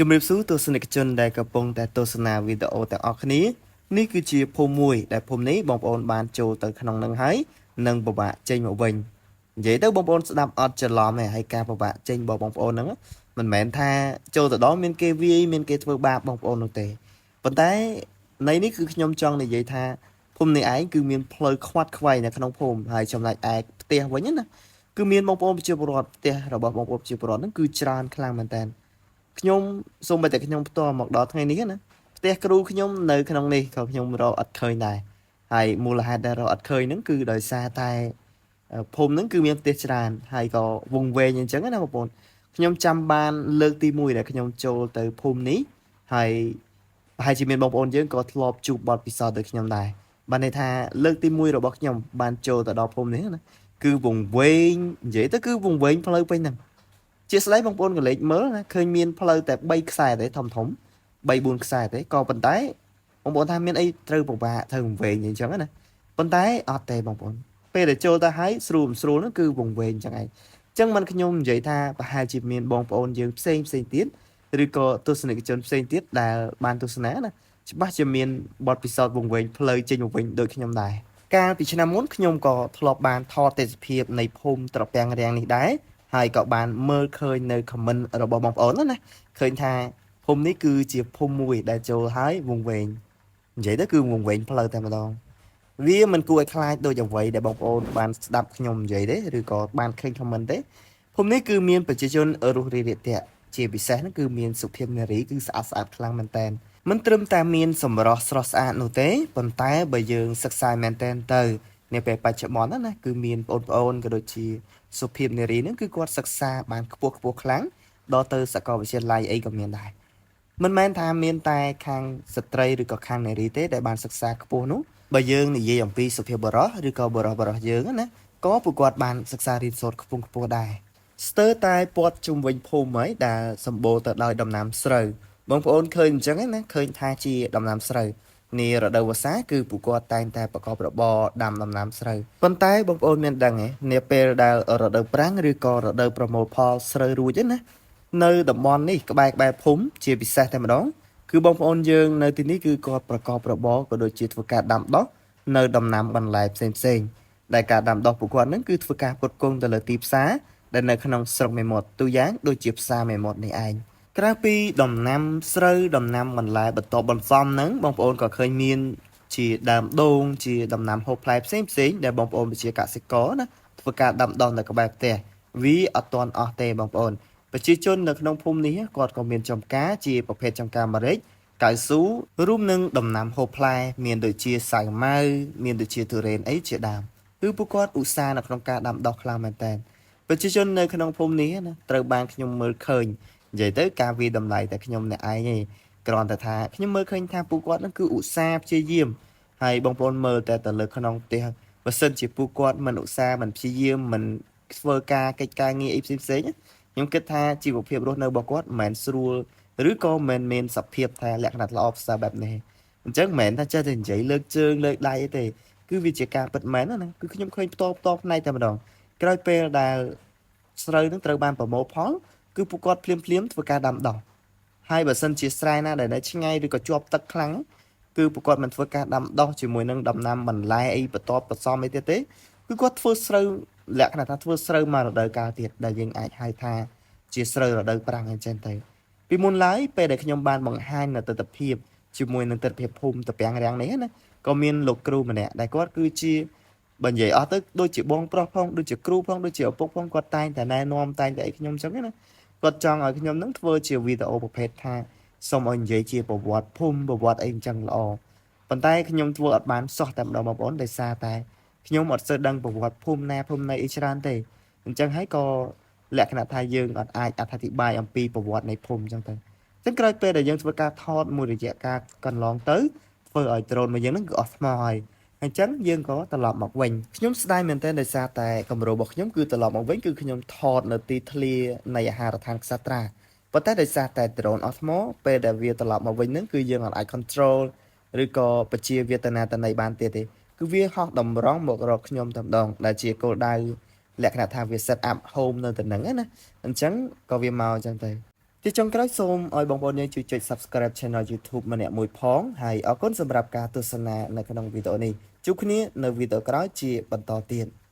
ជំរាបសួរទស្សនិកជនដែលកំពុងតែទស្សនាវីដេអូទាំងអស់គ្នានេះគឺជាភូមិមួយដែលភូមិនេះបងប្អូនបានចូលទៅក្នុងនឹងហើយនឹងពិបាកចេញមកវិញនិយាយទៅបងប្អូនស្ដាប់អត់ច្រឡំទេហើយការពិបាកចេញរបស់បងប្អូនហ្នឹងមិនមែនថាចូលទៅដល់មានគេវាយមានគេធ្វើបាបបងប្អូននោះទេប៉ុន្តែនៃនេះគឺខ្ញុំចង់និយាយថាភូមិនេះឯងគឺមានផ្លូវខ្វាត់ខ្វែងនៅក្នុងភូមិហើយចំណែកឯផ្ទះវិញណាគឺមានបងប្អូនប្រជាពលរដ្ឋផ្ទះរបស់បងប្អូនប្រជាពលរដ្ឋហ្នឹងគឺច្រើនខ្លាំងមែនតើ ខ្ញុំសូម្បីតែខ្ញុំផ្ទាល់មកដល់ថ្ងៃនេះណាផ្ទះគ្រូខ្ញុំនៅក្នុងនេះក៏ខ្ញុំរកអត់ឃើញដែរហើយមូលហេតុដែលរកអត់ឃើញហ្នឹងគឺដោយសារតែភូមិហ្នឹងគឺមានផ្ទះច្រើនហើយក៏វង្វេងអញ្ចឹងណាបងប្អូនខ្ញុំចាំបានលើកទី1ដែលខ្ញុំចូលទៅភូមិនេះហើយប្រហែលជាមានបងប្អូនយើងក៏ធ្លាប់ជួបបទពិសោធន៍ដូចខ្ញុំដែរបានន័យថាលើកទី1របស់ខ្ញុំបានចូលទៅដល់ភូមិនេះណាគឺវង្វេងនិយាយទៅគឺវង្វេងផ្លូវពេញហ្នឹង ជាក់ស្ដែងបងប្អូនក៏លេចមើលណាឃើញមានផ្លូវតែ3ខ្សែទេធំធំ3 4ខ្សែទេក៏ប៉ុន្តែបងប្អូនថាមានអីត្រូវពិបាកត្រូវវង្វេងអញ្ចឹងណាប៉ុន្តែអត់ទេបងប្អូនពេលដែលចូលទៅហើយស្រួលមិនស្រួលហ្នឹងគឺវង្វេងអញ្ចឹងឯងអញ្ចឹងមិនខ្ញុំនិយាយថាប្រហែលជាមានបងប្អូនយើងផ្សេងផ្សេងទៀតឬក៏ទស្សនិកជនផ្សេងទៀតដែលបានទស្សនាណាច្បាស់ជាមានបទពិសោធន៍វង្វេងផ្លូវចេញមកវិញដូចខ្ញុំដែរកាលពីឆ្នាំមុនខ្ញុំក៏ធ្លាប់បានថតទេសភាពនៃភូមិត្រពាំងរាំងនេះដែរ ហើយក៏បានមើលឃើញនៅ comment របស់បងប្អូនណាឃើញថាភូមិនេះគឺជាភូមិមួយដែលចូលហើយវង្វេងនិយាយទៅគឺវង្វេងផ្លូវតែម្ដងវាមិនគួរឲ្យខ្លាចដូចអ្វីដែលបងប្អូនបានស្ដាប់ខ្ញុំនិយាយទេឬក៏បានឃើញ comment ទេភូមិនេះគឺមានប្រជាជនរស់រានរាក់ទាក់ជាពិសេសហ្នឹងគឺមានសុភាពនារីគឺស្អាតស្អាតខ្លាំងមែនតើមិនត្រឹមតែមានសម្រស់ស្រស់ស្អាតនោះទេប៉ុន្តែបើយើងសិក្សាមែនតើទៅនាពេលបច្ចុប្បន្នណាគឺមានបងប្អូនក៏ដូចជា សុភាពនារីហ្នឹងគឺគាត់សិក្សាបានខ្ពស់ខ្ពស់ខ្លាំងដល់ទៅសាកលវិទ្យាល័យអីក៏មានដែរមិនមែនថាមានតែខាងស្ត្រីឬក៏ខាងនារីទេដែលបានសិក្សាខ្ពស់នោះបើយើងនិយាយអំពីសុភាពបុរសឬក៏បុរសបុរសយើងណាក៏ពួកគាត់បានសិក្សារៀនសូត្រខ្ពង់ខ្ពស់ដែរស្ទើរតែព័ទ្ធជុំវិញភូមិហើយដែលសម្បូរទៅដោយដំណាំស្រូវបងប្អូនឃើញអញ្ចឹងណាឃើញថាជាដំណាំស្រូវ នារដូវវស្សាគឺពួកគាត់តែងតែប្រកបរបរដាំដំណាំស្រូវប៉ុន្តែបងប្អូនមានដឹងទេនាពេលដែលរដូវប្រាំងឬក៏រដូវប្រមូលផលស្រូវរួចណានៅតំបន់នេះក្បែរក្បែរភូមិជាពិសេសតែម្ដងគឺបងប្អូនយើងនៅទីនេះគឺគាត់ប្រកបរបរក៏ដូចជាធ្វើការដាំដុះនៅដំណាំបន្លែផ្សេងផ្សេងៗដែលការដាំដុះពួកគាត់នឹងគឺធ្វើការផ្គត់ផ្គង់ទៅលើទីផ្សារដែលនៅក្នុងស្រុកមេមត់ទូយ៉ាងដូចជាផ្សារមេមត់នេះឯង ក្រៅពីដំណាំស្រូវដំណាំបន្លែបន្តបន្សំហ្នឹងបងប្អូនក៏ឃើញមានជាដើមដូងជាដំណាំហូបផ្លែផ្សេងផ្សេងៗដែលបងប្អូនប្រជាកសិករណាធ្វើការដាំដុះនៅក្បែរផ្ទះវាអត់ទាន់អស់ទេបងប្អូនប្រជាជននៅក្នុងភូមិនេះគាត់ក៏មានចំការជាប្រភេទចំការម្រេចកៅស៊ូរួមនឹងដំណាំហូបផ្លែមានដូចជាសាវម៉ាវមានដូចជាទុរេនអីជាដើមគឺពួកគាត់ឧស្សាហ៍នៅក្នុងការដាំដុះខ្លាំងមែនតើប្រជាជននៅក្នុងភូមិនេះណាត្រូវបានខ្ញុំមើលឃើញ និយាយទៅការវាយតម្លៃតែខ្ញុំអ្នកឯងឯងគ្រាន់តែថាខ្ញុំមើលឃើញថាពួកគាត់នឹងគឺឧស្សាហ៍ព្យាយាមហើយបងប្អូនមើលតែទៅលើក្នុងផ្ទះបើសិនជាពួកគាត់មិនឧស្សាហ៍មិនព្យាយាមមិនធ្វើការកិច្ចការងារអីផ្សេងផ្សេងៗខ្ញុំគិតថាជីវភាពរស់នៅរបស់គាត់មិនមែនស្រួលឬក៏មិនមានសភាពថាលក្ខណៈល្អប្រសើរបែបនេះអញ្ចឹងមិនមែនថាចេះតែនិយាយលើកជើងលើកដៃអីទេគឺវាជាការពិតមែនណាគឺខ្ញុំឃើញផ្ទាល់ផ្ទាល់ផ្នែកតែម្ដងក្រោយពេលដែលស្រូវនឹងត្រូវបានប្រមូលផល គឺពួកគាត់ភ្លាមភ្លាមធ្វើការដាំដុះហើយបើសិនជាស្រែណាដែលនៅឆ្ងាយឬក៏ជាប់ទឹកខ្លាំងគឺពួកគាត់មិនធ្វើការដាំដុះជាមួយនឹងដំណាំបន្លែអីបន្ទាប់បន្សំអីទៀតទេគឺគាត់ធ្វើស្រូវលក្ខណៈថាធ្វើស្រូវមករដូវកាលទៀតដែលយើងអាចហៅថាជាស្រូវរដូវប្រាំងអញ្ចឹងទៅពីមុនឡើយពេលដែលខ្ញុំបានបង្ហាញនៅទស្សនភាពជាមួយនឹងទស្សនភាពភូមិត្រពាំងរាំងនេះណាក៏មានលោកគ្រូម្នាក់ដែលគាត់គឺជាបើនិយាយអស់ទៅដូចជាបងប្រុសផងដូចជាគ្រូផងដូចជាឪពុកផងគាត់តែងតែណែនាំតែងតែអីខ្ញុំអញ្ចឹងណា គាត់ចង់ឲ្យខ្ញុំនឹងធ្វើជាវីដេអូប្រភេទថាសូមឲ្យនិយាយជាប្រវត្តិភូមិប្រវត្តិអីអញ្ចឹងល្អប៉ុន្តែខ្ញុំធ្វើអត់បានសោះតែម្ដងបងប្អូនដោយសារតែខ្ញុំអត់សូវដឹងប្រវត្តិភូមិណាភូមិណីអីច្រើនទេអញ្ចឹងហើយក៏លក្ខណៈថាយើងអត់អាចអត្ថាធិប្បាយអំពីប្រវត្តិនៃភូមិអញ្ចឹងទៅអញ្ចឹងក្រោយពេលដែលយើងធ្វើការថតមួយរយៈកាលកន្លងទៅធ្វើឲ្យដ្រូនរបស់យើងនឹងគឺអស់ថ្មហើយអញ្ចឹងយើងក៏ត្រឡប់មកវិញខ្ញុំស្ដាយមែនទែនដោយសារតែគម្រោងរបស់ខ្ញុំគឺត្រឡប់មកវិញគឺខ្ញុំថតនៅទីធ្លានៃអាហារដ្ឋានក្សត្រាប៉ុន្តែដោយសារតែដ្រូនអស់ថ្មពេលដែលវាត្រឡប់មកវិញហ្នឹងគឺយើងអាច control ឬក៏បជាវេទនាតន័យបានទៀតទេគឺវាហោះតម្រង់មករកខ្ញុំតែម្ដងដែលជាគោលដៅលក្ខណៈថាវា set up home នៅទៅហ្នឹងណាអញ្ចឹងក៏វាមកអញ្ចឹងទៅ ជាចុងក្រោយសូមឲ្យបងប្អូនយើងជួយចុច Subscribe Channel YouTube ម្នាក់មួយផងហើយអរគុណសម្រាប់ការទស្សនានៅក្នុងវីដេអូនេះជួបគ្នានៅវីដេអូក្រោយជាបន្តទៀត។